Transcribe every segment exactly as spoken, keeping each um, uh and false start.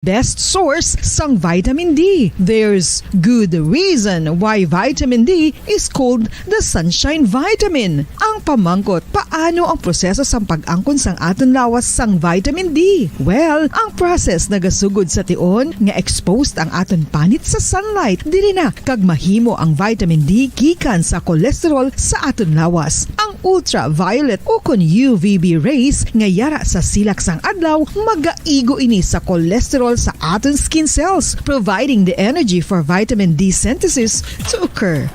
best source sang vitamin D. There's good reason why vitamin D is called the sunshine vitamin. Ang pamangkot, paano ang proseso sang pag-angkon sang aton lawas sang vitamin D? Well, ang process nagasugod sa tion nga exposed ang aton panit sa sunlight. Diri na kag mahimo ang vitamin D gikan sa cholesterol sa aton lawas. Ang ultraviolet ukon U V B rays nga yara sa silak sang adlaw magaigo ini sa cholesterol sa aton skin cells, providing the energy for vitamin D synthesis to occur.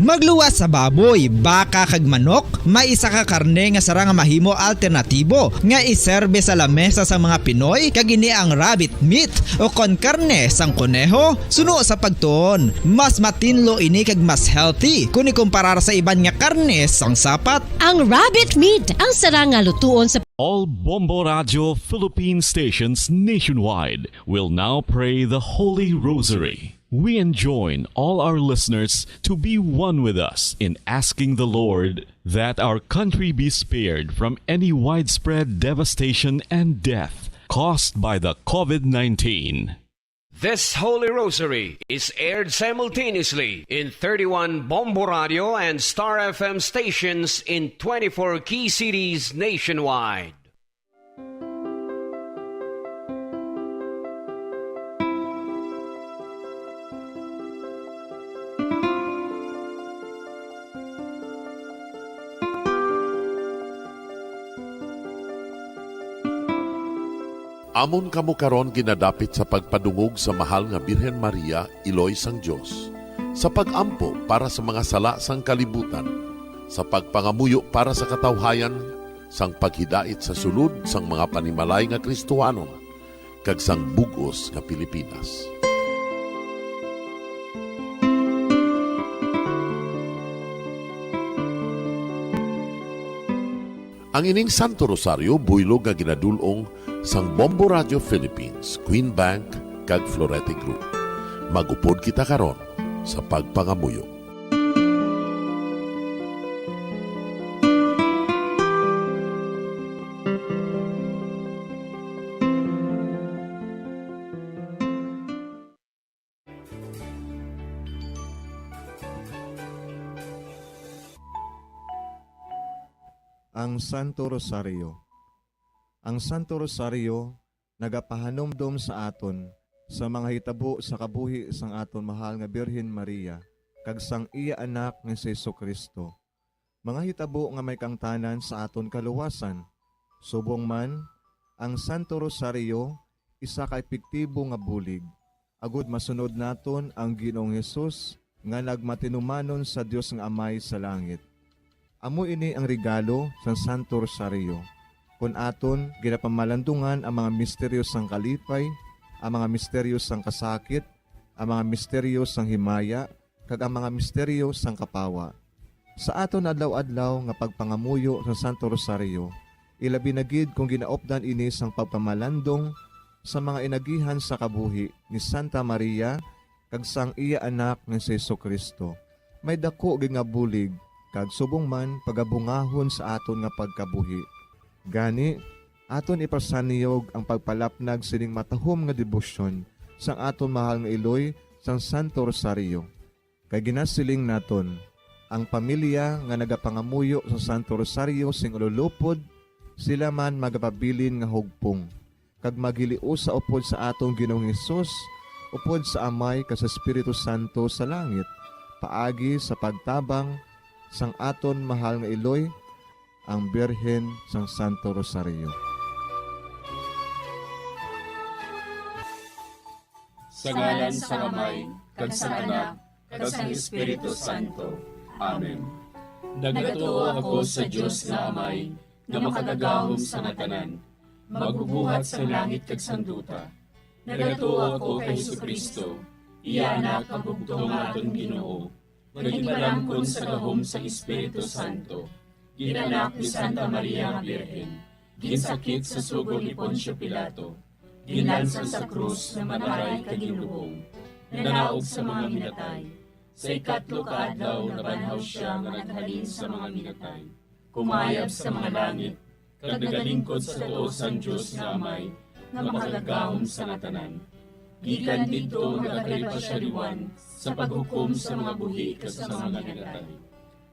Magluwas sa baboy, baka kag manok, may isa ka karne nga sarang nga mahimo alternatibo nga iserbe sa lamesa sang mga Pinoy, kag ini ang rabbit meat o kon karne sang koneho. Suno sa pagtuon, mas matinlo ini kag mas healthy kon ikumparar sa iban nga karne sang sapat. Ang rabbit meat ang sarang nga lutuon sa All Bombo Radio Philippine stations nationwide will now pray the Holy Rosary. We enjoin all our listeners to be one with us in asking the Lord that our country be spared from any widespread devastation and death caused by the COVID nineteen. This Holy Rosary is aired simultaneously in thirty-one Bombo Radio and Star F M stations in twenty-four key cities nationwide. Amon kamo karon ginadapit sa pagpadungog sa Mahal nga Birhen Maria, Iloy sang Dios, sa pag-ampo para sa mga sala sang kalibutan, sa pagpangamuyo para sa katawhayan, sang paghidait sa sulod sang mga panimalay nga Kristohanon, kag sang bug-os nga Pilipinas. Ang ining Santo Rosario buylog nga ginadul-ong sang Bombo Radio Philippines, Queen Bank, kag Florete Group. Mag-upod kita karon sa pagpangamuyo. Ang Santo Rosario. Ang Santo Rosario nagapahanumdom sa aton sa mga hitabo sa kabuhi sang aton mahal nga Birhen Maria kag sang iya Anak nga si Jesu-Cristo, mga hitabo nga may kaangtanan sa aton kaluwasan. Subong man, ang Santo Rosario isa ka epektibo nga bulig agod masunod naton ang Ginoong Hesus nga nagmatinumanon sa Dios nga Amay sa langit. Amo ini ang regalo sang Santo Rosario, kon aton ginapamalandungan ang mga misteryo sang kalipay, ang mga misteryo sang kasakit, ang mga misteryo sang himaya, kag ang mga misteryo sang kapawa. Sa aton adlaw-adlaw nga pagpangamuyo sang Santo Rosario, ilabi na gid kon ginaupdan ini sang pagpamalandong sa mga inagihan sa kabuhi ni Santa Maria kag sang iya Anak nga si Jesu-Cristo, may daku gid nga bulig kag subong man pagabungahon sa aton nga pagkabuhi. Gani, aton ipasaniyog ang pagpalapnag sining matahom nga debosyon sang aton mahal nga iloy sang Santo Rosario. Kay ginasiling naton, ang pamilya nga nagapangamuyo sa Santo Rosario sing ululupod, sila man magapabilin nga hugpong, kag maghiliusa upod sa aton Ginoong Hesus, upod sa Amay kag sa Espiritu Santo sa langit, paagi sa pagtabang sang aton mahal nga iloy, ang Birhen sang Santo Rosario. Sa ngalan sang Amay, kag sang Anak, kag sang Espiritu Santo. Amen. Nagatuo ako sa Dios nga Amay, nga Makagagahom sa nga tanan, Magbubuhat sang langit kag sang duta. Nagatuo ako kay Jesu-Cristo, iya Anak nga bugtong nga aton Ginoo, nga ginpalamkon sa gahom sang Espiritu Santo, ginanak ni Santa Maria nga Birhen, ginsakit sa sugo ni Poncio Pilato, ginlansang sa krus nga mataray kag ginlubong, nanaog sa mga minatay. Sa ikatlo ka adlaw nabanhaw sia nga naghalin sa mga minatay, kumayab sa mga langit, kag nagalingkod sa tuo sang Dios nga Amay, nga makagagahom sa nga tanan. Gikan didto nagakalipasyariwan sa paghukom sa mga buhi kag sa mga ginatay.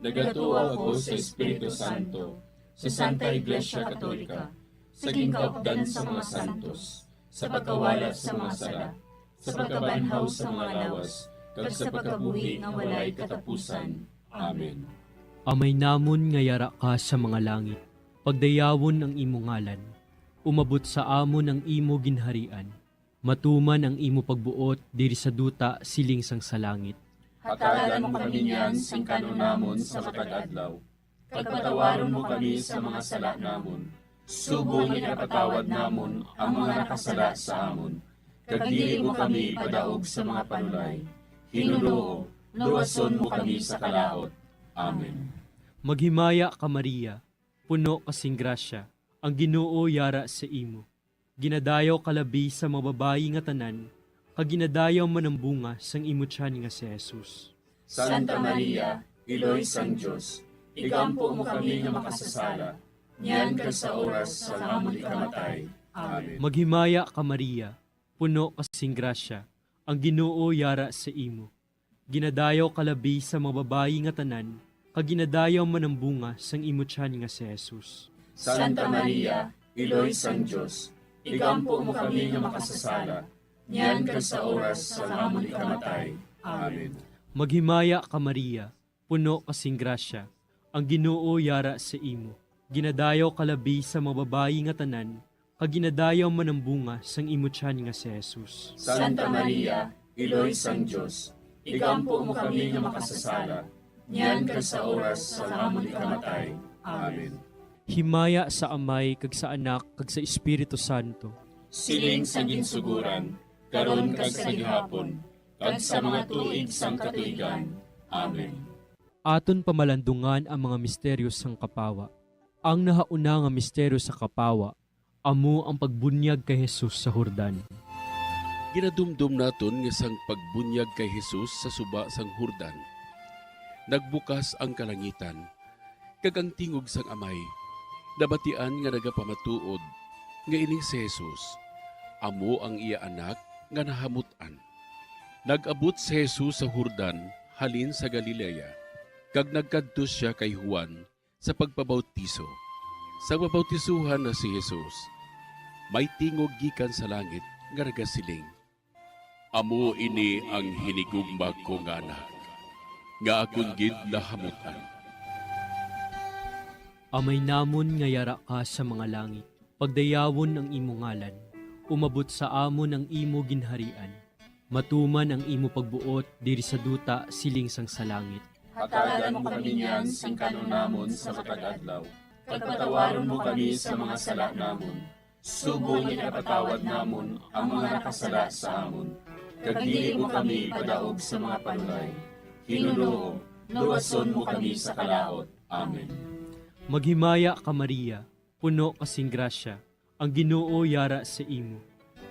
Nagatuo ako sa Espiritu Santo, sa Santa Iglesia Katolika, sa ginkaupdan sa mga santos, sa pagkawala sa mga sala, sa pagkabanhaw sa mga lawas, kag sa pagkabuhi nga walay katapusan. Amen. Amay namon nga yara ka sa mga langit, pagdayawon ang imo ngalan. Umabot sa amon ang imo ginharian. Matuman ang imo pagbuot diri sa duta siling sang sa langit. Hatagan mo kami niyan sing kanon namon sa matag adlaw, kag patawaron mo kami sa mga sala namon, subong nga ginapatawad namon ang mga nakasala sa amon, kag dili mo kami ipadaog sa mga panulay. Hinunoo, luwason mo kami sa kalaut. Amen. Maghimaya ka, Maria, puno ka sing grasya, ang Ginoo yara sa imo. Ginadayaw ka labi sa mga babayi nga tanan, kag ginadayaw man ang bunga sang imo tiyan nga si Jesus. Santa Maria, Iloy sang Dios, igampo mo kami nga makasasala, niyan kag sa oras sang amon ikamatay. Amen. Maghimaya ka, Maria, puno ka sing grasya, ang Ginoo yara sa imo. Ginadayaw ka labi sa mga babayi nga tanan, kag ginadayaw man ang bunga sang imo tiyan nga si Jesus. Santa Maria, Iloy sang Dios, igampo mo kami nga makasasala, niyan kag sa oras sang amon ikamatay. Amen. Maghimaya ka, Maria, puno ka sing grasya, ang Ginoo yara sa imo. Ginadayaw ka labi sa mga babayi nga tanan, kag ginadayaw man ang bunga sang imo tiyan nga si Jesus. Santa Maria, Iloy sang Dios, igampo mo kami nga makasasala, niyan kag sa oras sang amon ikamatay. Amen. Himaya sa Amay, kag sa Anak, kag sa Espiritu Santo. Siling sa ginsuguran, karon kag sa gihapon, kag sa mga tuig sang katuigan. Amen. Aton pamalandungan ang mga misteryo sang kapawa. Ang nahauna nga misteryo sa kapawa amo ang pagbunyag kay Jesus sa Jordan. Ginadumdom naton nga sang pagbunyag kay Jesus sa suba sang Jordan, nagbukas ang kalangitan, kag ang tingog sang Amay nabatian nga nagapamatuod nga ini si Jesus amo ang iya Anak nga nahamut-an. Nag-abot si Jesus sa Jordan halin sa Galilea, kag nagkadto sia kay Juan sa pagpabautiso. Sa pabautisohan na si Jesus, may tingog gikan sa langit nga nagasiling, "Amo ini ang hinigugma ko nga Anak, nga akon gid nahamut-an." Amay namon nga yara ka sa mga langit, pagdayawon ang imo ngalan. Umabot sa amon ang imo ginharian. Matuman ang imo pagbuot diri sa duta siling sang sa langit. Hatagan mo kami niyan sing kanon namon sa matag adlaw, kag patawaron mo kami sa mga sala namon, subong nga ginapatawad namon ang mga nakasala sa amon, kag dili mo kami ipadaog sa mga panulay. Hinunoo, luwason mo kami sa kalaut. Amen. Maghimaya ka, Maria, puno ka sing grasya, ang Ginoo yara sa imo.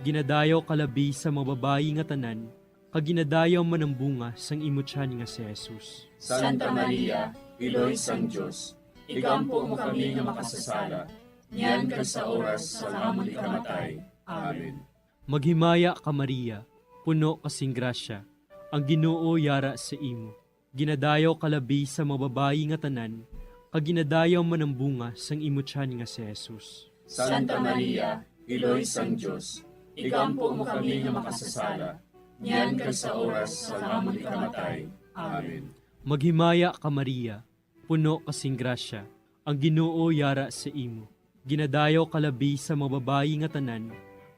Ginadayaw ka labi sa mga babayi nga tanan, kag ginadayaw man ang bunga sang imo tiyan nga si Jesus. Santa Maria, Iloy sang Dios, igampo mo kami nga makasasala, niyan kag sa oras sang amon ikamatay. Amen. Maghimaya ka, Maria, puno ka sing grasya, ang Ginoo yara sa imo. Ginadayaw ka labi sa mga babayi nga tanan, kag ginadayaw man ang bunga sang imo tiyan nga si Jesus. Santa Maria, Iloy sang Dios, igampo mo kami nga makasasala, niyan kag sa oras sang amon ikamatay. Amen. Maghimaya ka, Maria, puno ka sing grasya, ang Ginoo yara sa imo. Ginadayaw ka labi sa mga babayi nga tanan,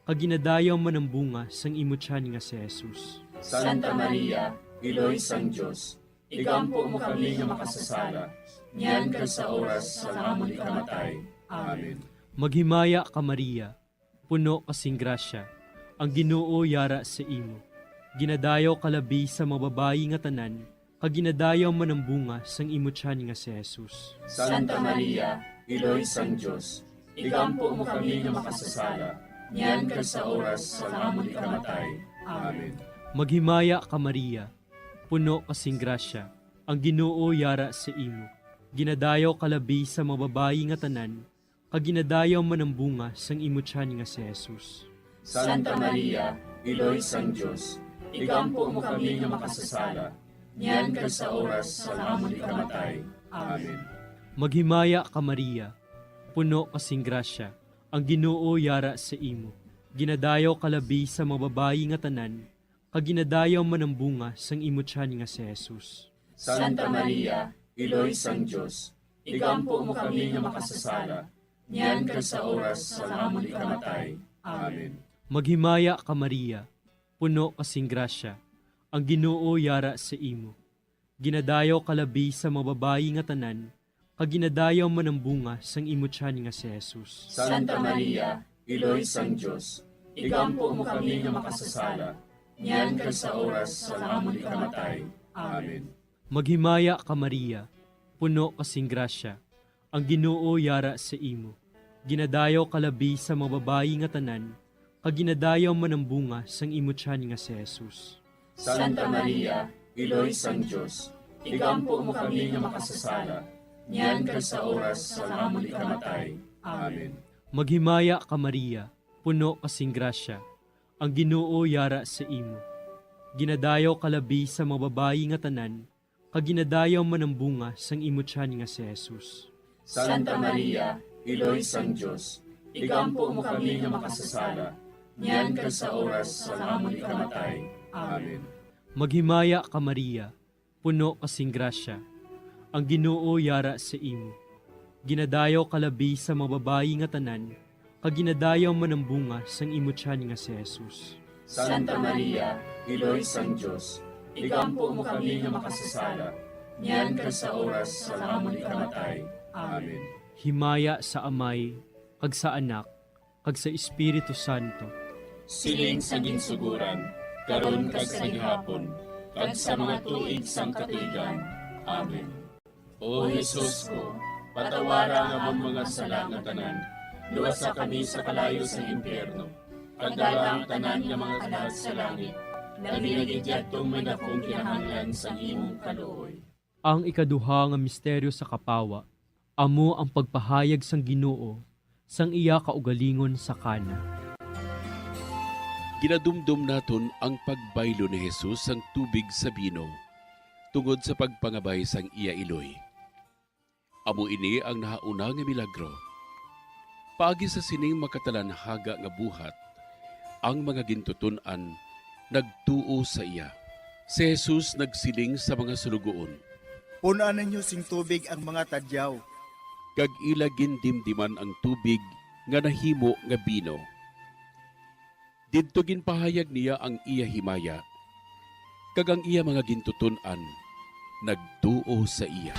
kag ginadayaw man ang bunga sang imo tiyan nga si Jesus. Santa Maria, Iloy sang Dios, igampo mo kami nga makasasala, niyan kag sa oras sang amon ikamatay. Amen. Maghimaya ka, Maria, puno ka sing grasya, ang Ginoo yara sa imo. Ginadayaw ka labi sa mga babayi nga tanan, kag ginadayaw man ang bunga sang imo tiyan nga si Jesus. Santa Maria, Iloy sang Dios, igampo mo kami nga makasasala, niyan kag sa oras sang amon ikamatay. Amen. Maghimaya ka, Maria, puno ka sing grasya, ang Ginoo yara sa imo. Ginadayaw ka labi sa mga babayi nga tanan, kag ginadayaw man ang bunga sang imo tiyan nga si Jesus. Santa Maria, Iloy sang Dios, igampo mo kami nga makasasala, niyan kag sa oras sang amon ikamatay. Amen. Maghimaya ka, Maria, puno ka sing grasya, ang Ginoo yara sa imo. Ginadayaw ka labi sa mga babayi nga tanan, kag ginadayaw man ang bunga sang imo tiyan nga si Jesus. Santa Maria, Iloy sang Dios, igampo mo kami nga makasasala, niyan kag sa oras sang amon ikamatay. Amen. Maghimaya ka, Maria, puno ka sing grasya, ang Ginoo yara sa imo. Ginadayaw ka labi sa mga babayi nga tanan, kag ginadayaw man ang bunga sang imo tiyan nga si Jesus. Santa Maria, Iloy sang Dios, igampo mo kami nga makasasala, niyan kag sa oras sang amon ikamatay. Amen. Maghimaya ka, Maria, puno ka sing grasya, ang Ginoo yara sa imo. Ginadayaw ka labi sa mga babayi nga tanan, kag ginadayaw man ang bunga sang imo tiyan nga si Jesus. Santa Maria, Iloy sang Dios, igampo mo kami nga makasasala, niyan kag sa oras sang amon ikamatay. Amen. Maghimaya ka, Maria, puno ka sing grasya, ang Ginoo yara sa imo. Ginadayaw ka labi sa mga babayi nga tanan, kag ginadayaw man ang bunga sang imo tiyan nga si Jesus. Santa Maria, Iloy sang Dios, igampo mo kami nga makasasala, niyan kag sa oras sang amon ikamatay. Amen. Maghimaya ka, Maria, puno ka sing grasya, ang Ginoo yara sa imo. Ginadayaw ka labi sa mga babayi nga tanan, kag ginadayaw man ang bunga sang imo tiyan nga si Jesus. Santa Maria, Iloy sang Dios, igampo mo kami nga makasasala, niyan kag sa oras sang amon ikamatay. Amen. Himaya sa Amay, kag sa Anak, kag sa Espiritu Santo. Siling sa ginsugoran, karon kag sa gihapon, kag sa mga tuig sang katuigan. Amen. O Jesus ko, patawara ang amon mga sala nga tanan, luwasa kami sa kalayo sa impyerno, kag dala ang tanan nga mga kalag sa langit, labi na gid yadtong may dakong kinahanglan sang imong kaluoy. Ang ikaduha nga misteryo sa kapawa amo ang pagpahayag sang Ginoo sang iya kaugalingon sa Cana. Ginadumdom naton ang pagbaylo ni Jesus sang tubig sa bino tungod sa pagpangabay sang iya iloy. Amo ini ang nahauna nga milagro. Paagi sa sining makatalanhaga nga buhat, ang mga gintuton-an nagtuo sa iya. Si Jesus nagsiling sa mga suloguon, "Pun-an ninyo sing tubig ang mga tadyaw." Kag ila gindimdiman ang tubig nga nahimo nga bino. Didto ginpahayag niya ang iya himaya, kag ang iya mga gintuton-an nagtuo sa iya.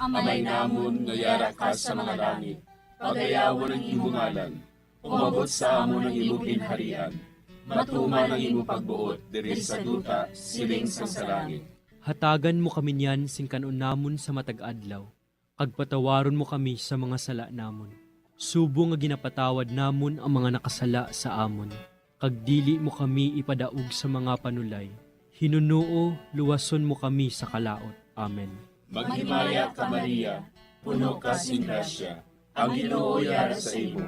Amay namon nga yara ka sa mga langit, pagayawon ang imo ngalan. Umabot sa amon ang imo ginharian. Matuman ang imo pagbuot diri sa duta, siling sang sa langit. Hatagan mo kami niyan sing kan-on namon sa matag adlaw, kag patawaron mo kami sa mga sala namon, subong nga ginapatawad namon ang mga nakasala sa amon. Kag dili mo kami ipadaog sa mga panulay. Hinunoo, luwason mo kami sa kalaut. Amen. Maghimaya ka, Maria, puno ka sing grasya, ang Ginoo yara sa imo.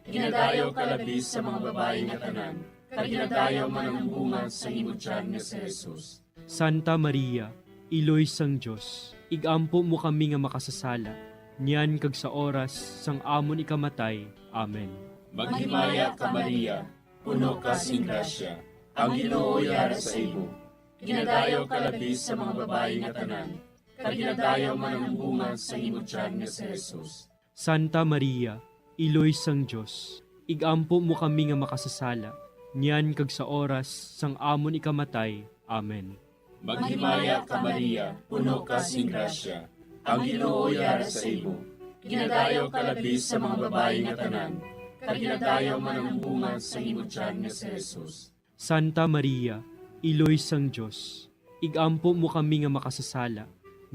Ginadayaw ka labi sa mga babayi nga tanan, kag ginadayaw man ang bunga sa imo tiyan nga si Jesus. Santa Maria, Iloy sang Dios, igampo mo kami nga makasasala, niyan kag sa oras sang amon ikamatay. Amen. Maghimaya ka, Maria, puno ka sing grasya, ang Ginoo yara sa imo. Ginadayaw ka labi sa mga babayi nga tanan, kag ginadayaw man ang bunga sa imo tiyan nga si Jesus. Santa Maria, Iloy sang Dios, igampo mo kami nga makasasala, niyan kag sa oras sang amon ikamatay. Amen. Maghimaya ka, Maria, puno ka sing grasya, ang Ginoo yara sa imo. Ginadayaw ka labi sa mga babayi nga tanan, kag ginadayaw man ang bunga sa imo tiyan nga si Jesus. Santa Maria, Iloy sang Dios, igampo mo kami nga makasasala,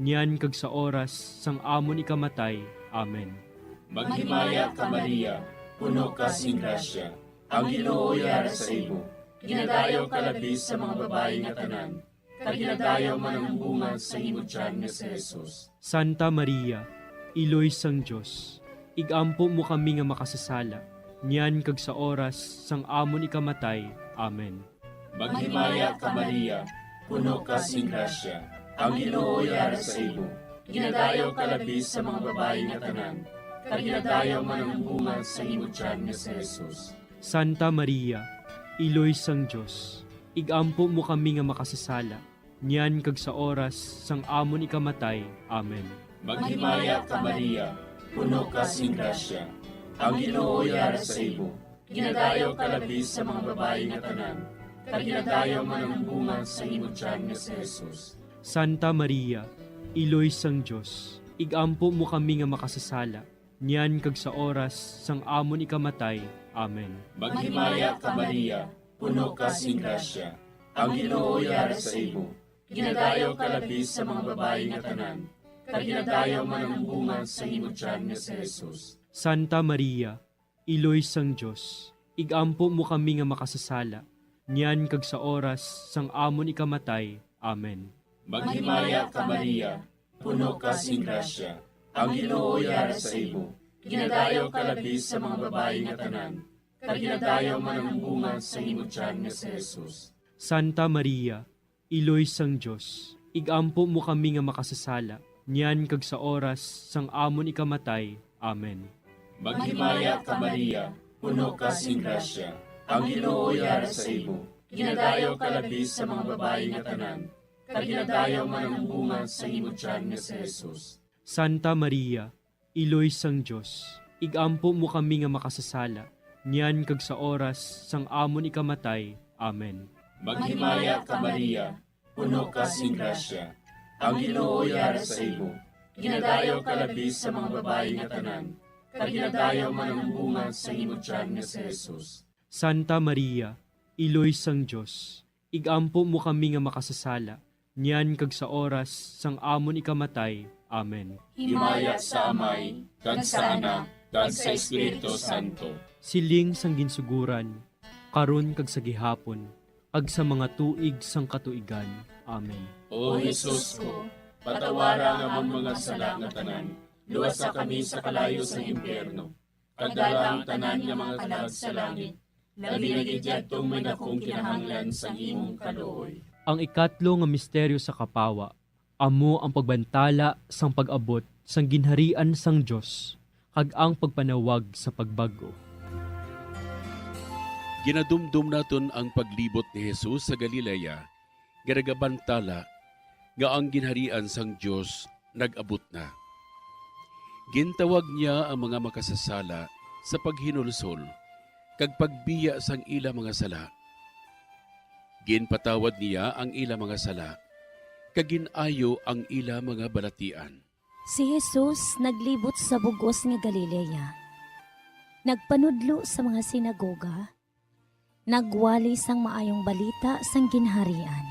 niyan kag sa oras sang amon ikamatay. Amen. Maghimaya ka, Maria, puno ka sing grasya, ang Ginoo yara sa imo. Ginadayaw ka labi sa mga babayi nga tanan, kag ginadayaw man ang bunga sa imo tiyan nga si Jesus. Santa Maria, Iloy sang Dios, ig-ampo mo kami nga makasasala, niyan kag sa oras sang amon ikamatay. Amen. Maghimaya ka, Maria, puno ka sing grasya, ang Ginoo yara sa imo. Ginadayaw ka labi sa mga babayi nga tanan, kag ginadayaw man ang bunga sa imo tiyan nga si Jesus. Santa Maria, Iloy sang Dios, ig-ampo mo kami nga makasasala, niyan kag sa oras sang amon ikamatay. Amen. Maghimaya ka, Maria, puno ka sing grasya, ang Ginoo yara sa imo. Ginadayaw ka labi sa mga babayi nga tanan, kag ginadayaw man ang bunga sa imo tiyan nga si Jesus. Santa Maria, Iloy sang Dios, ig-ampo mo kami nga makasasala, niyan kag sa oras sang amon ikamatay. Amen. Maghimaya ka, Maria, puno ka sing grasya, ang Ginoo yara sa imo. Ginadayaw ka labi sa mga babayi nga tanan, kag ginadayaw man ang bunga sa imo tiyan nga si Jesus. Santa Maria, Iloy sang Dios, ig-ampo mo kami nga makasasala, niyan kag sa oras sang amon ikamatay. Amen. Maghimaya ka, Maria, puno ka sing grasya, ang Ginoo yara sa imo. Ginadayaw ka labi sa mga babayi nga tanan, kag ginadayaw man ang bunga sa imo tiyan nga si Jesus. Santa Maria, Iloy sang Dios, ig-ampo mo kami nga makasasala, niyan kag sa oras sang amon ikamatay. Amen. Maghimaya ka, Maria, puno ka sing grasya, ang Ginoo yara sa imo. Ginadayaw ka labi sa mga babayi nga tanan, kag ginadayaw man ang bunga sa imo tiyan nga si Jesus. Santa Maria, Iloy sang Dios, ig-ampo mo kami nga makasasala, niyan kag sa oras sang amon ikamatay. Amen. Maghimaya ka, Maria, puno ka sing grasya, ang Ginoo yara sa imo. Ginadayaw ka labi sa mga babayi nga tanan, kag ginadayaw man ang bunga sa imo tiyan nga si Jesus. Santa Maria, Iloy sang Dios, ig-ampo mo kami nga makasasala, niyan kag sa oras sang amon ikamatay. Amen. Himaya sa Amay, kag sa Anak, kag sa Espiritu Santo. Siling sang ginsuguran, karon kag sa gihapon, kag sa mga tuig sang katuigan. Amen. O Jesus ko, patawara ang amon mga sala nga tanan, luwasa kami sa kalayo sang impyerno, kag dala ang tanan nga mga kalag sa langit, labi na gid yadtong may dakong kinahanglan sang imong kaluoy. Ang ikatlo nga misteryo sa kapawa amo ang pagbantala sang pag-abot sang Ginharian sang Dios kag ang pagpanawag sa pagbag-o. Ginadumdom naton ang paglibot ni Jesus sa Galilea nga nagabantala nga ang Ginharian sang Dios nag-abot na. Gintawag niya ang mga makasasala sa paghinulsol kag pagbiya sang ila mga sala. Ginpatawad niya ang ila mga sala, kag gin-ayo ang ila mga balatian. Si Jesus naglibot sa bug-os nga Galilea. Nagpanudlo sa mga sinagoga, nagwali sang maayong balita sang Ginharian,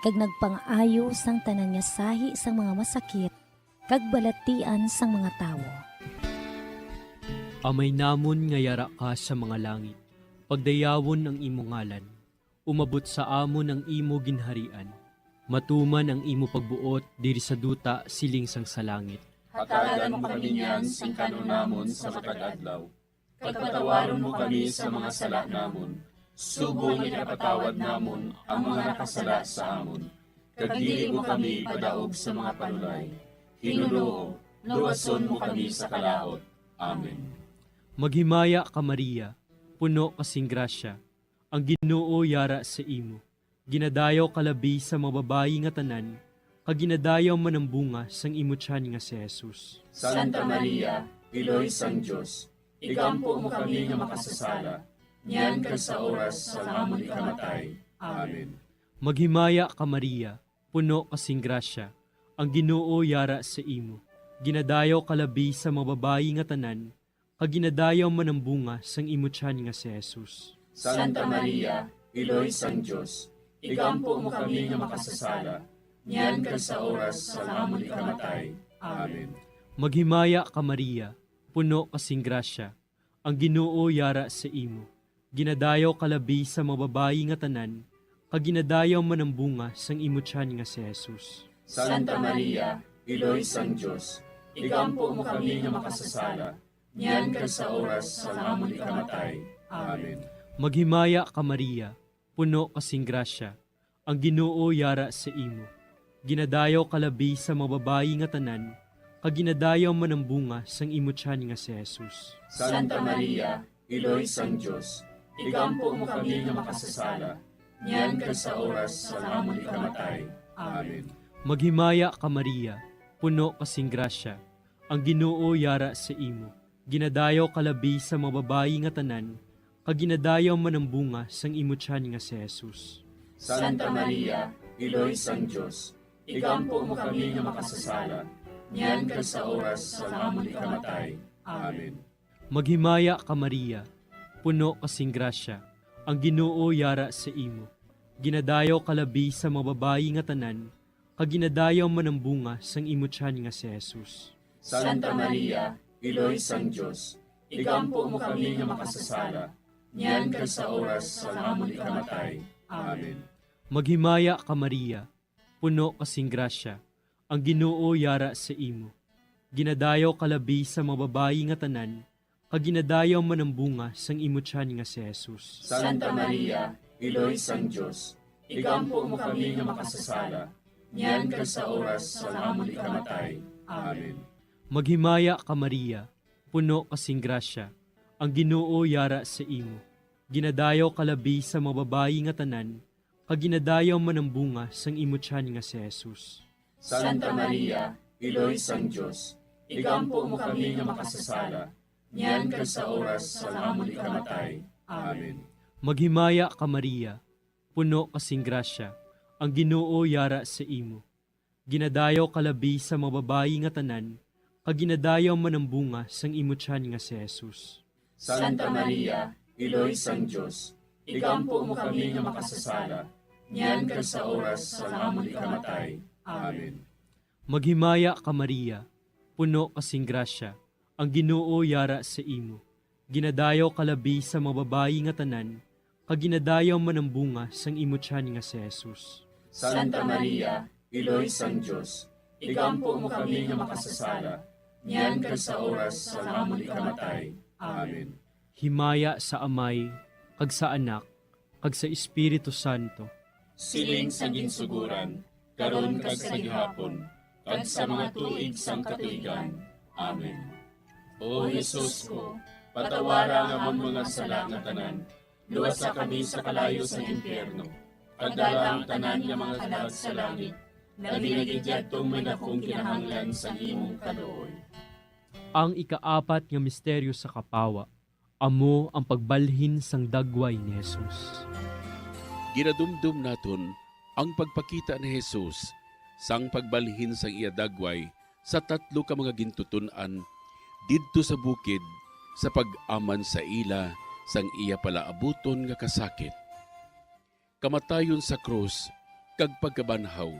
kag nagpangaayo sang tanan nga sahi sang mga masakit kag balatian sang mga tawo. Amay namon nga yara ka sa mga langit, pagdayawon ang imo ngalan. Umabot sa amon ang imo ginharian. Matuman ang imo pagbuot diri sa duta siling sang sa langit. Hatagan mo kami niyan sing kan-on namon sa matag adlaw, kag patawaron mo kami sa mga sala namon, subong nga ginapatawad namon ang mga nakasala sa amon, kag dili mo kami ipadaog sa mga panulay. Ginoo, luwason mo kami sa kalaut. Amen. Maghimaya ka, Maria, puno ka sing grasya, ang Ginoo yara sa imo. Ginadayaw ka labi sa mga babayi nga tanan, kag ginadayaw man ang bunga sang imo tiyan nga si Jesus. Santa Maria, Iloy sang Dios, igampo mo kami nga makasasala, niyan kag sa oras sang amon ikamatay. Amen. Maghimaya ka, Maria, puno ka sing grasya, ang Ginoo yara sa imo. Ginadayaw ka labi sa mga babayi nga tanan, kag ginadayaw man ang bunga sang imo tiyan nga si Jesus. Santa Maria, Iloy sang Dios, igampo mo kami nga makasasala, niyan kag sa oras sang amon ikamatay. Amen. Maghimaya ka, Maria, puno ka sing grasya, ang Ginoo yara sa imo. Ginadayaw ka labi sa mga babayi nga tanan, kag ginadayaw man ang bunga sang imo tiyan nga si Jesus. Santa Maria, Iloy sang Dios, igampo mo kami nga makasasala, niyan kag sa oras sang amon ikamatay. Amen. Maghimaya ka, Maria, puno ka sing grasya, ang Ginoo yara sa imo. Ginadayaw ka labi sa mga babayi nga tanan, kag ginadayaw man ang bunga sang imo tiyan nga si Jesus. Santa Maria, Iloy sang Dios, igampo mo kami nga makasasala, niyan kag sa oras sang amon ikamatay. Amen. Maghimaya ka, Maria, puno ka sing grasya, ang Ginoo yara sa imo. Ginadayaw ka labi sa mga babayi nga tanan, kag ginadayaw man ang bunga sang imo tiyan nga si Jesus. Santa Maria, Iloy sang Dios, igampo mo kami nga makasasala, niyan kag sa oras sang amon ikamatay. Amen. Maghimaya ka, Maria, puno ka sing grasya, ang Ginoo yara sa imo. Ginadayaw ka labi sa mga babayi nga tanan, kag ginadayaw man ang bunga sang imo tiyan nga si Jesus. Santa Maria, Iloy sang Dios, igampo mo kami nga makasasala, niyan kag sa oras sang amon ikamatay. Amen. Maghimaya ka, Maria, puno ka sing grasya, ang Ginoo yara sa imo. Ginadayaw ka labi sa mga babayi nga tanan, kag ginadayaw man ang bunga sang imo tiyan nga si Jesus. Santa Maria, Iloy sang Dios, igampo mo kami nga makasasala, niyan kag sa oras sang amon ikamatay. Amen. Maghimaya ka, Maria, puno ka sing grasya, ang Ginoo yara sa imo. Ginadayaw ka labi sa mga babayi nga tanan, kag ginadayaw man ang bunga sang imo tiyan nga si Jesus. Santa Maria, Iloy sang Dios, igampo mo kami nga makasasala, niyan kag sa oras sang amon ikamatay. Amen. Maghimaya ka, Maria, puno ka sing grasya, ang Ginoo yara sa imo. Ginadayaw ka labi sa mga babayi nga tanan, kag ginadayaw man ang bunga sang imo tiyan nga si Jesus. Santa Maria, Iloy sang Dios, igampo mo kami nga makasasala, niyan kag sa oras sang amon ikamatay. Amen. Maghimaya ka, Maria, puno ka sing grasya, ang Ginoo yara sa imo. Ginadayaw ka labi sa mga babayi nga tanan, kag ginadayaw man ang bunga sang imo tiyan nga si Jesus. Santa Maria, Iloy sang Dios, igampo mo kami nga makasasala, niyan kag sa oras sang amon ikamatay. Amen. Himaya sa Amay, kag sa Anak, kag sa Espiritu Santo. Siling sa ginsuguran, karon kag sa gihapon, kag sa mga tuig sang katuigan. Amen. O Jesus ko, patawara ang amon mga sala nga tanan, luwasa kami sa kalayo sang impyerno, kag dala ang tanan nga mga kalag sa langit, labi na gid yadtong may dakong kinahanglan sang imong kaluoy. Ang ikaapat nga misteryo sa kapawa, amo ang pagbalhin sang dagway ni Jesus. Ginadumdom naton ang pagpakita ni Jesus sang pagbalhin sang iya dagway sa tatlo ka mga gintuton-an didto sa bukid sa pag-aman sa ila sang iya palaabuton nga kasakit, kamatayon sa krus, kag pagkabanhaw,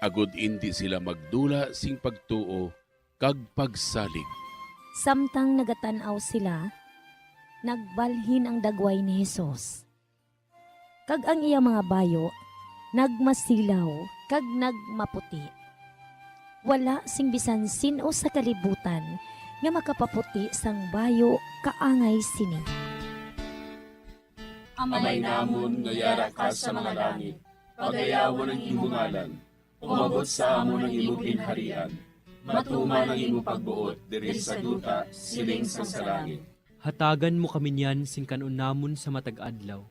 agod indi sila magdula sing pagtuo kag pagsalig. Samtang nagatan-aw sila, nagbalhin ang dagway ni Jesus, kag ang iya mga bayo nagmasilaw kag nagmaputi. Wala sing bisan sin-o sa kalibutan nga makapaputi sang bayo kaangay sini. Amay namon nga yara ka sa mga langit, pagayawon ang imo ngalan. Umabot sa amon ang imo ginharian. Matuman ang imo pagbuot diri sa duta, siling sang sa langit. Hatagan mo kami niyan sing kan-on namon sa matag adlaw,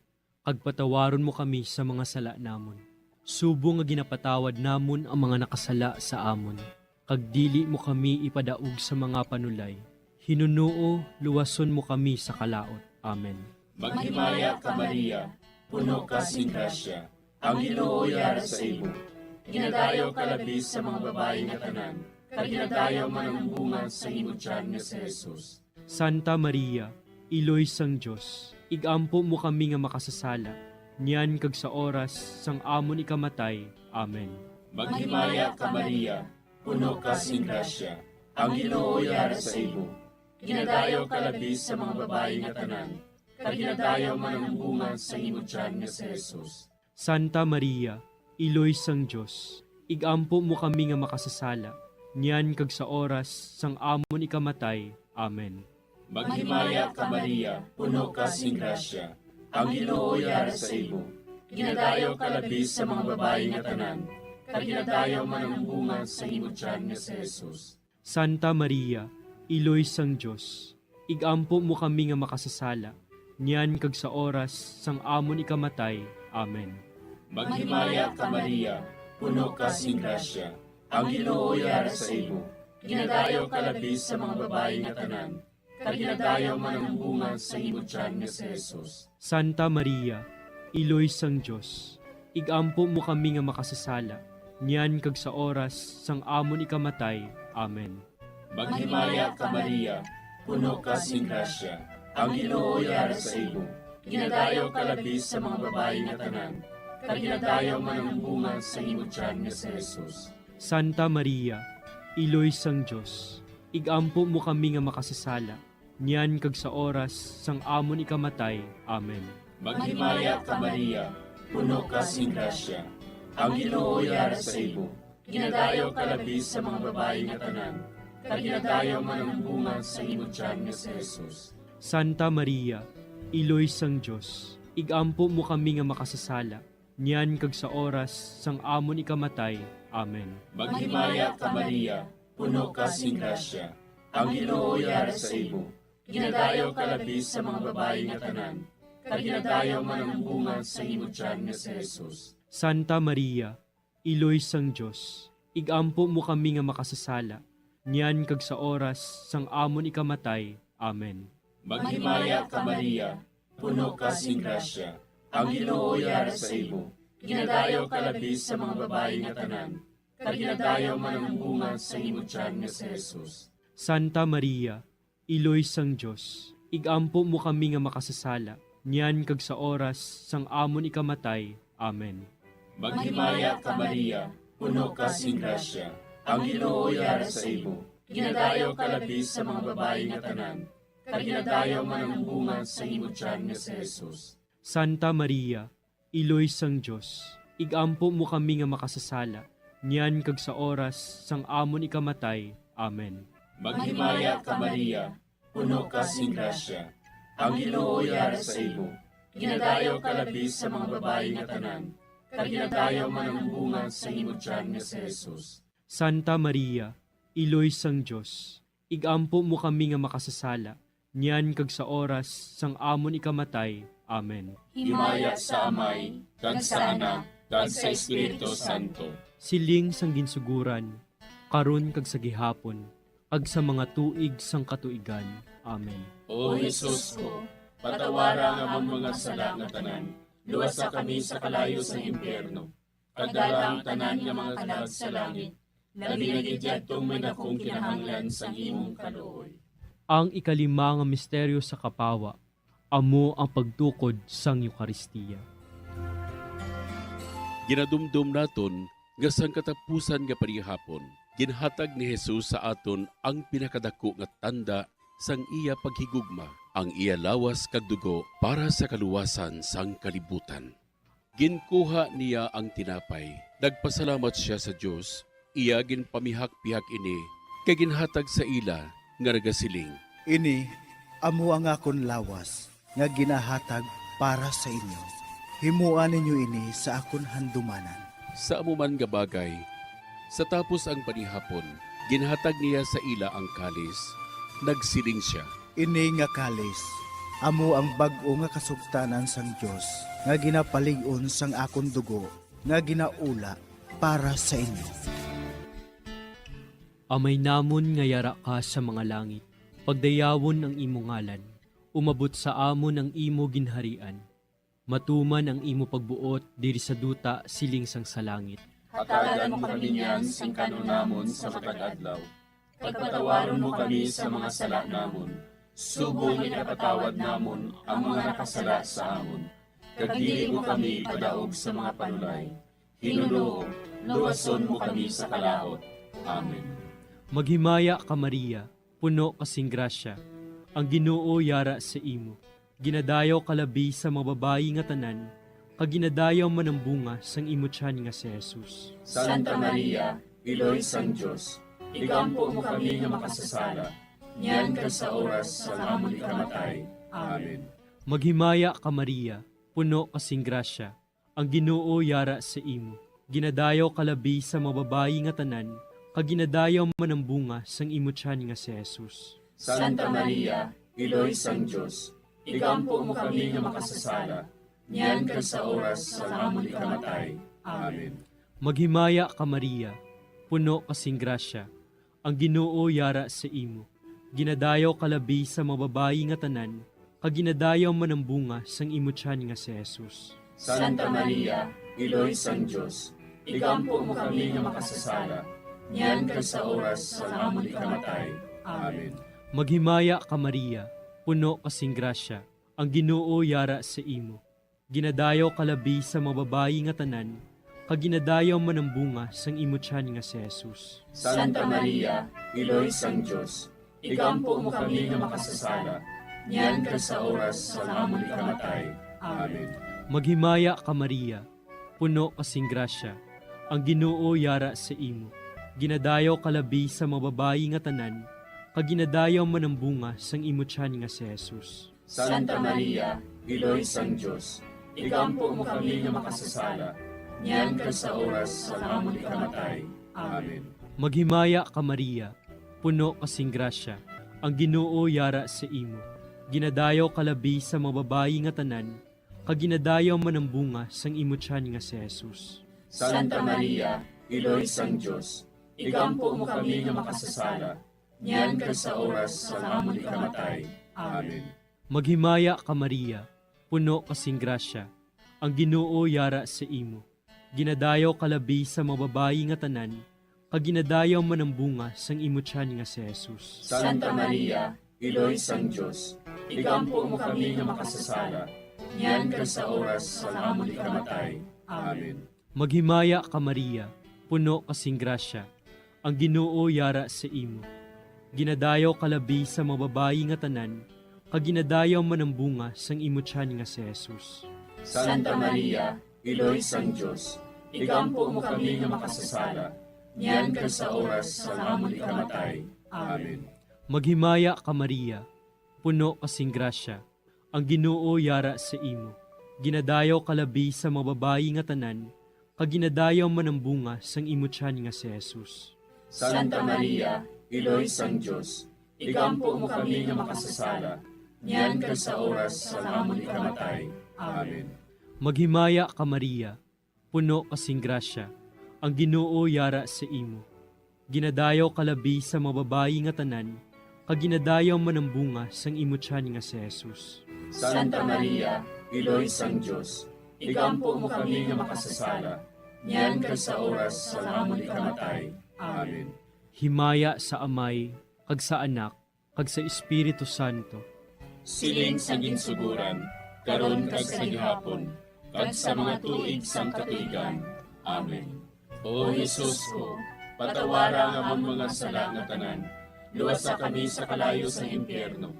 kag patawaron mo kami sa mga sala namon, subong nga ginapatawad namon ang mga nakasala sa amon, kag dili mo kami ipadaog sa mga panulay. Hinunoo, luwason mo kami sa kalaut. Amen. Maghimaya ka, Maria, puno ka sing grasya, ang Ginoo yara sa imo. Ginadayaw ka labi sa mga babayi nga tanan, kag ginadayaw man ang bunga sa imo tiyan nga si Jesus. Santa Maria, Iloy sang Dios, ig-ampo mo kami nga makasasala, niyan kag sa oras sang amon ikamatay. Amen. Maghimaya ka, Maria, puno ka sing grasya, ang Ginoo yara sa imo. Ginadayaw ka labi sa mga babayi nga tanan, kag ginadayaw man ang bunga sang imo tiyan nga si Jesus. Santa Maria, Iloy sang Dios, ig-ampo mo kami nga makasasala, niyan kag sa oras sang amon ikamatay. Amen. Maghimaya ka, Maria, puno ka sing grasya. Ang Ginoo yara sa imo. Ginadayaw ka labi sa mga babayi nga tanan, kag ginadayaw man ang bunga sa imo tiyan nga si Jesus. Santa Maria, Iloy sang Dios, igampo mo kami nga makasasala, niyan kag sa oras sang amon ikamatay. Amen. Maghimaya ka, Maria, puno ka sing grasya. Ang Ginoo yara sa imo. Ginadayaw ka labi sa mga babayi nga tanan, kag ginadayaw man ang bunga sa imo tiyan nga si Jesus. Santa Maria, Iloy sang Dios, igampo mo kami nga makasasala, niyan kag sa oras sang amon ikamatay. Amen. Maghimaya ka, Maria, puno ka sing grasya. Ang Ginoo yara sa imo. Ginadayaw ka labi sa mga babayi nga tanan, kag ginadayaw man ang bunga sa imo tiyan nga si Jesus. Santa Maria, Iloy sang Dios, igampo mo kami nga makasasala, niyan kag sa oras sang amon ikamatay. Amen. Maghimaya ka, Maria, puno ka sing grasya. Ang Ginoo yara sa imo. Ginadayaw ka labi sa mga babayi nga tanan, kag ginadayaw man ang bunga sa imo tiyan nga si Jesus. Santa Maria, Iloy sang Dios, igampo mo kami nga makasasala, niyan kag sa oras sang amon ikamatay. Amen. Maghimaya ka, Maria, puno ka sing grasya. Ang Ginoo yara sa imo. Ginadayaw ka labi sa mga babayi nga tanan, kag ginadayaw man ang bunga sa imo tiyan nga si Jesus. Santa Maria, Iloy sang Dios, igampo mo kami nga makasasala, niyan kag sa oras sang amon ikamatay. Amen. Maghimaya ka, Maria, puno ka sing grasya. Ang Ginoo yara sa imo. Ginadayaw ka labi sa mga babayi nga tanan, kag ginadayaw man ang bunga sa imo tiyan nga si Jesus. Santa Maria, Iloy sang Dios, igampo mo kami nga makasasala, niyan kag sa oras sang amon ikamatay. Amen. Maghimaya ka, Maria, puno ka sing grasya. Ang Ginoo yara sa imo. Ginadayaw ka labi sa mga babayi nga tanan, kag ginadayaw man ang bunga sa imo tiyan nga si Jesus. Santa Maria, Iloy sang Dios, igampo mo kami nga makasasala, niyan kag sa oras sang amon ikamatay. Amen. Maghimaya ka, Maria, puno ka sing grasya. Ang Ginoo yara sa imo. Ginadayaw ka labi sa mga babayi nga tanan, kag ginadayaw man ang bunga sa imo tiyan nga si Jesus. Santa Maria, Iloy sang Dios, igampo mo kami nga makasasala, niyan kag sa oras sang amon ikamatay. Amen. Himaya sa Amay, kag sa Anak, kag sa Espiritu Santo. Siling sang ginsuguran, karon kag sa gihapon, kag sa mga tuig sang katuigan. Amen. O Jesus ko, patawara ang amon mga sala nga tanan, luwasa kami sa kalayo sang impyerno, kag dala ang tanan nga mga kalag sa langit, labi na gid yadtong may dakong kinahanglan sang imong kaluoy. Ang ikalima nga misteryo sa kapawa, amo ang pagtukod sang Eukaristia. Ginadumdom naton nga sang katapusan nga panihapon, ginhatag ni Jesus sa aton ang pinakadako nga tanda sang iya paghigugma, ang iya lawas kag dugo para sa kaluwasan sang kalibutan. Ginkuha niya ang tinapay, nagpasalamat sia sa Dios, iya ginpamihak-pihak ini, kag ginhatag sa ila, nga nagasiling, "Ini amo ang akon lawas nga ginahatag para sa inyo. Himoa ninyo ini sa akon handumanan." Sa amo man nga bagay, sa tapos ang panihapon, ginhatag niya sa ila ang kalis, nagsiling sia, "Ini nga kalis amo ang bag-o nga kasugtanan sang Dios nga ginapalig-on sang akon dugo nga ginaula para sa inyo." Amay namon nga yara ka sa mga langit, pagdayawon ang imo ngalan, umabot sa amon ang imo ginharian, matuman ang imo pagbuot diri sa duta siling sang sa langit. Hatagan mo kami niyan sing kan-on namon sa matag adlaw, kag patawaron mo kami sa mga sala namon, subong nga ginapatawad namon ang mga nakasala sa amon, kag dili mo kami ipadaog sa mga panulay. Hinunoo, luwason mo kami sa kalaut. Amen. Maghimaya ka, Maria, puno ka sing grasya, ang Ginoo yara sa imo. Ginadayaw ka labi sa mga babayi nga tanan, kag ginadayaw man ang bunga sang imo tiyan nga si Jesus. Santa Maria, Iloy sang Dios, igampo mo kami nga makasasala, niyan kag sa oras sang amon ikamatay. Amen. Maghimaya ka, Maria, puno ka sing grasya, ang Ginoo yara sa imo. Ginadayaw ka labi sa mga babayi nga tanan, kag ginadayaw man ang bunga sang imo tiyan nga si Jesus. Santa Maria, Iloy sang Dios, igampo mo kami nga makasasala, niyan kag sa oras sang amon ikamatay. Amen. Maghimaya ka, Maria, puno ka sing grasya, ang Ginoo yara sa imo. Ginadayaw ka labi sa mga babayi nga tanan, kag ginadayaw man ang bunga sang imo tiyan nga si Jesus. Santa Maria, Iloy sang Dios, igampo mo kami nga makasasala, niyan kag sa oras sang amon ikamatay. Amen. Maghimaya ka, Maria, puno ka sing grasya, ang Ginoo yara sa imo. Ginadayaw ka labi sa mga babayi nga tanan, kag ginadayaw man ang bunga sang imo tiyan nga si Jesus. Santa Maria, Iloy sang Dios, igampo mo kami nga makasasala, niyan kag sa oras sang amon ikamatay. Amen. Maghimaya ka, Maria, puno ka sing grasya, ang Ginoo yara sa imo. Ginadayaw ka labi sa mga babayi nga tanan, kag ginadayaw man ang bunga sang imo tiyan nga si Jesus. Santa Maria, Iloy sang Dios, igampo mo kami nga makasasala, niyan kag sa oras sang amon ikamatay. Amen. Maghimaya ka, Maria, puno ka sing grasya, ang Ginoo yara sa imo. Ginadayaw ka labi sa mga babayi nga tanan, kag ginadayaw man ang bunga sang imo tiyan nga si Jesus. Santa Maria, Iloy sang Dios, igampo mo kami nga makasasala, niyan kag sa oras sang amon ikamatay. Amen. Maghimaya ka, Maria, puno ka sing grasya, ang Ginoo yara sa imo. Ginadayaw ka labi sa mga babayi nga tanan, kag ginadayaw man ang bunga sang imo tiyan nga si Jesus. Santa Maria, Iloy sang Dios, igampo mo kami nga makasasala, niyan kag sa oras sang amon ikamatay. Amen. Maghimaya ka, Maria, puno ka sing grasya, ang Ginoo yara sa imo. Ginadayaw ka labi sa mga babayi nga tanan, kag ginadayaw man ang bunga sang imo tiyan nga si Jesus. Santa Maria, Iloy sang Dios, igampo mo kami nga makasasala, niyan kag sa oras sang amon ikamatay. Amen. Maghimaya ka, Maria, puno ka sing grasya, ang Ginoo yara sa imo. Ginadayaw ka labi sa mga babayi nga tanan, kag ginadayaw man ang bunga sang imo tiyan nga si Jesus. Santa Maria, Iloy sang Dios, igampo mo kami nga makasasala, niyan kag sa oras sang amon ikamatay. Amen. Maghimaya ka, Maria, puno ka sing grasya, ang Ginoo yara sa imo. Ginadayaw ka labi sa mga babayi nga tanan, kag ginadayaw man ang bunga sang imo tiyan nga si Jesus. Santa Maria, Iloy sang Dios, igampo mo kami nga makasasala, niyan kag sa oras sang amon ikamatay. Amen. Himaya sa Amay, kag sa Anak, kag sa Espiritu Santo. Siling sa ginsugoran, karon kag sa gihapon, kag sa mga tuig sang katuigan. Amen. O Jesus ko, patawara ang amon mga sala nga tanan, luwasa kami sa kalayo sang impyerno,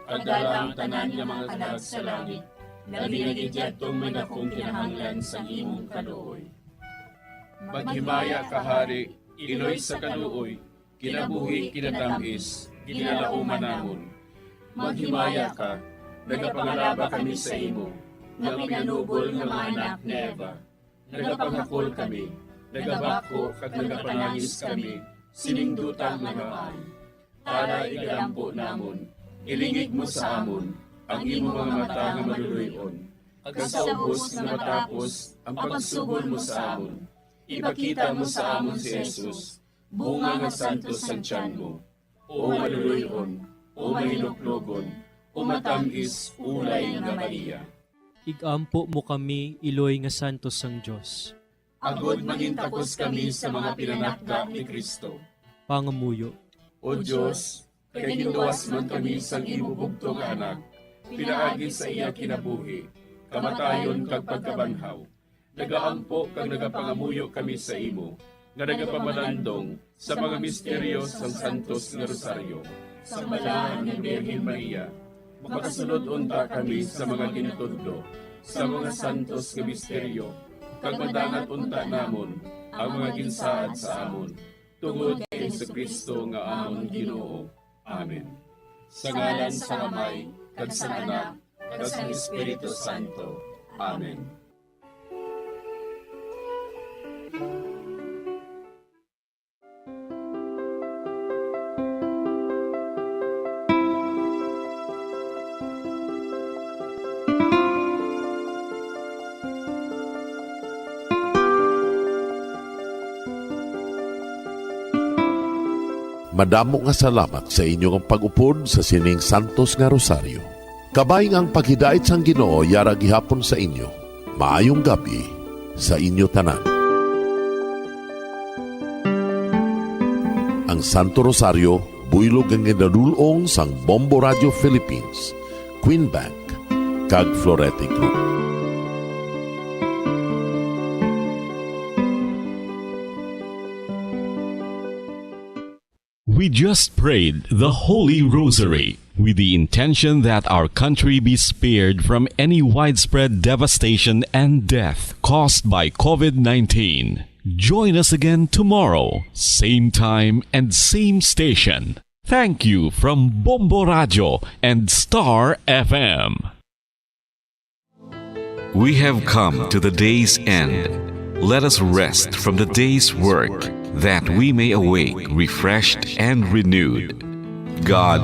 kag dala ang tanan nga mga kalag sa langit, labi na gid yadtong may dakong kinahanglan sang imong kaluoy. Maghimaya ka, Hari, Iloy sa kaluoy, kinabuhi, kinatam-is, ginalauman namon. Maghimaya ka, nagapangalaba kami sa imo, nga pinanubol nga mga anak ni Eva. Nagapangakol kami, nagabakho kag nagapanangis kami sining duta nga maan. Tara, igalampo namon, ilingig mo sa amon ang imo mga mata nga maluloy-on, kag sa ubos nga matapos ang pagsugol mo sa amon, ipakita mo sa amon si Jesus, bunga nga santos sang tiyan mo. O maluloy-on, o mahiluklogon, o matam-is ulay nga Maria. Igampo mo kami, iloy nga santos sang Dios. Agod mangintakos kami sa mga pinanakda ni Cristo. Pangamuyo. O Dios, kay ginluwas man kami sang imo bugtong nga Anak, pinaagi sa iya kinabuhi, kamatayon kag pagkabanhaw, nagaampo kag nagapangamuyo kami sa imo, nga nagapamalandong sa mga misteryo sang Santos nga Rosaryo. Sa Balaan nga Birhen Maria, makasunod unta kami sa mga ginatudlo sa mga santos nga misteryo, kag madangat unta namon ang mga ginsaad sa amon. Tungod kay Jesu-Cristo nga amon Ginoo. Amen. Sa ngalan sang Amay, kag sang Anak, kag sang Espiritu Santo. Amen. Madamo nga salamat sa inyo nga pag-upod sa sining santos nga rosaryo. Kabay nga ang paghidait sang Ginoo yara gihapon sa inyo. Maayong gab-i sa inyo tanan. Ang Santo Rosario, buylog nga ginadul-ong sang Bombo Radio Philippines, Queen Bank, kag Florete Group. We just prayed the Holy Rosary with the intention that our country be spared from any widespread devastation and death caused by COVID nineteen. Join us again tomorrow, same time and same station. Thank you from Bombo Radio and Star F M. We have come to the day's end. Let us rest from the day's work, that we may awake refreshed and renewed. God,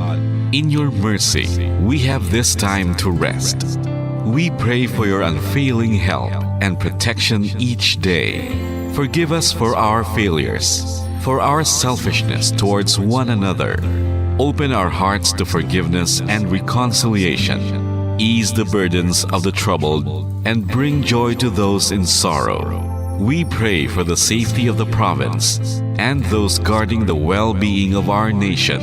in your mercy, we have this time to rest. We pray for your unfailing help and protection each day. Forgive us for our failures, for our selfishness towards one another. Open our hearts to forgiveness and reconciliation. Ease the burdens of the troubled and bring joy to those in sorrow. We pray for the safety of the province and those guarding the well-being of our nation,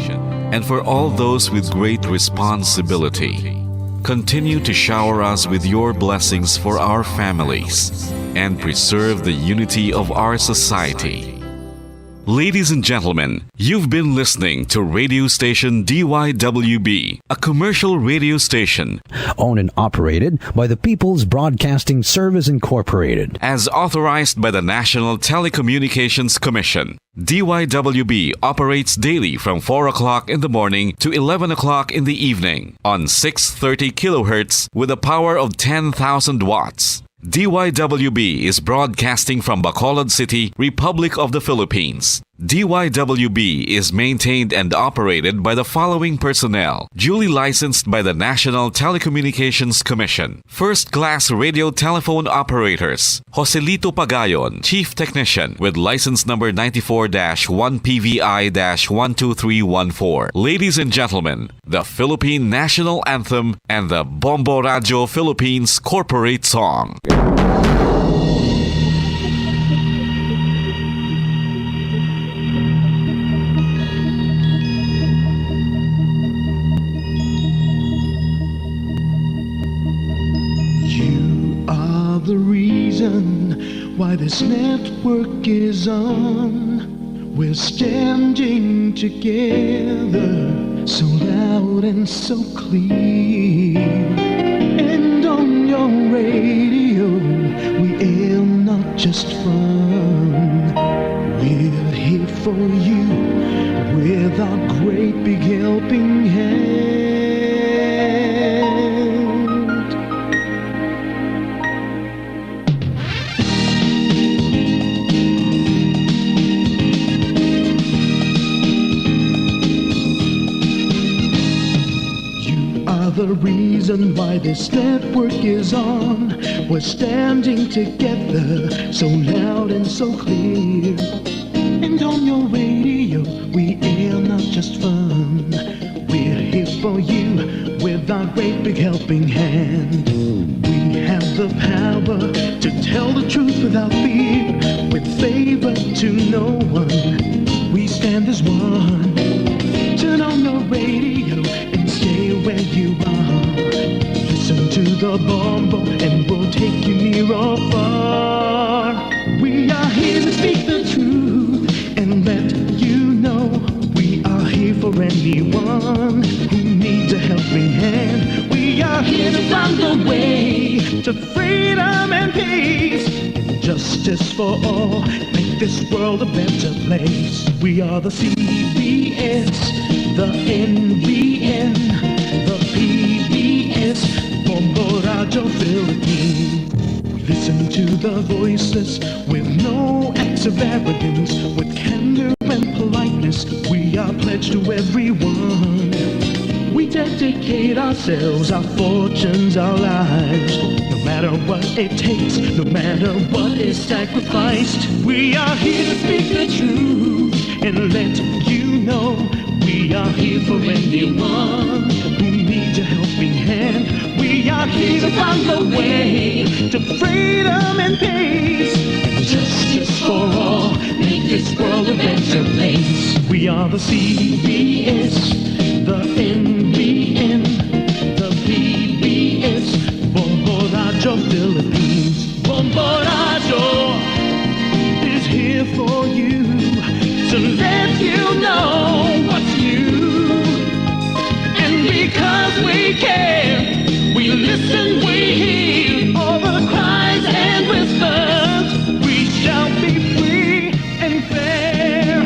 and for all those with great responsibility. Continue to shower us with your blessings for our families and preserve the unity of our society. Ladies and gentlemen, you've been listening to radio station D Y W B, a commercial radio station owned and operated by the People's Broadcasting Service Incorporated, as authorized by the National Telecommunications Commission. D Y W B operates daily from four o'clock in the morning to eleven o'clock in the evening on six thirty kilohertz with a power of ten thousand watts. D Y W B is broadcasting from Bacolod City, Republic of the Philippines. D Y W B is maintained and operated by the following personnel: duly licensed by the National Telecommunications Commission. First class radio telephone operators: Joselito Pagayon, Chief Technician, with license number ninety-four dash one P V I dash one two three one four. Ladies and gentlemen, the Philippine National Anthem and the Bombo Radio Philippines Corporate Song. You are the reason why this network is on. We're standing together, so loud and so clear. And on your radio, we air not just fun. We're here for you with our great big helping hand. You are the reason why this network is on. We're standing together, so loud and so clear. And on your radio, we air not just fun. We're here for you with our great big helping hand. We have the power to tell the truth without fear, with favor to no one. We stand as one. Turn on your radio and stay where you are. Listen to the Bombo and we'll take you near or far. We are here to speak the truth and let you know we are here for anyone who needs a helping hand. We are here to find the way to freedom and peace. Justice for all, make this world a better place. We are the C B S, the N B N, the P B S, Bombo Radyo Philippines. We listen to the voiceless with no acts of arrogance, with candor and politeness. We are pledged to everyone. We dedicate ourselves, our fortunes, our lives. No matter what it takes, no matter what is sacrificed, we are here to speak the truth and let you know we are here for anyone who needs a helping hand. We are here to find the way to freedom and peace and justice for all. Make this world a better place. We are the C B S, the N B N, the P B S, Bombo Radyo Philippines. Bombo Radyo is here for you to let you know what's new. And because we care, we listen, we hear all the cries and whispers. We shall be free and fair.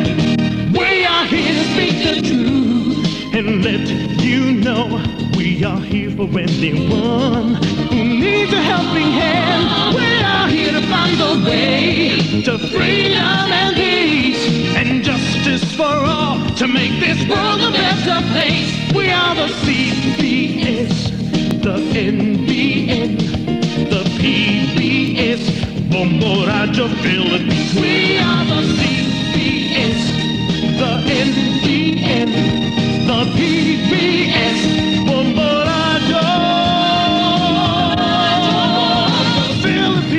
We are here to speak the truth and let you know we are here for anyone who needs a helping hand. We are here to find the way to freedom and peace and justice for all, to make this world a better place. We are the C B S, the N B N, the P B S, Bombo Radyo Philippines. We are the C B S, the N B N, the P B S, Bombo Radyo Philippines.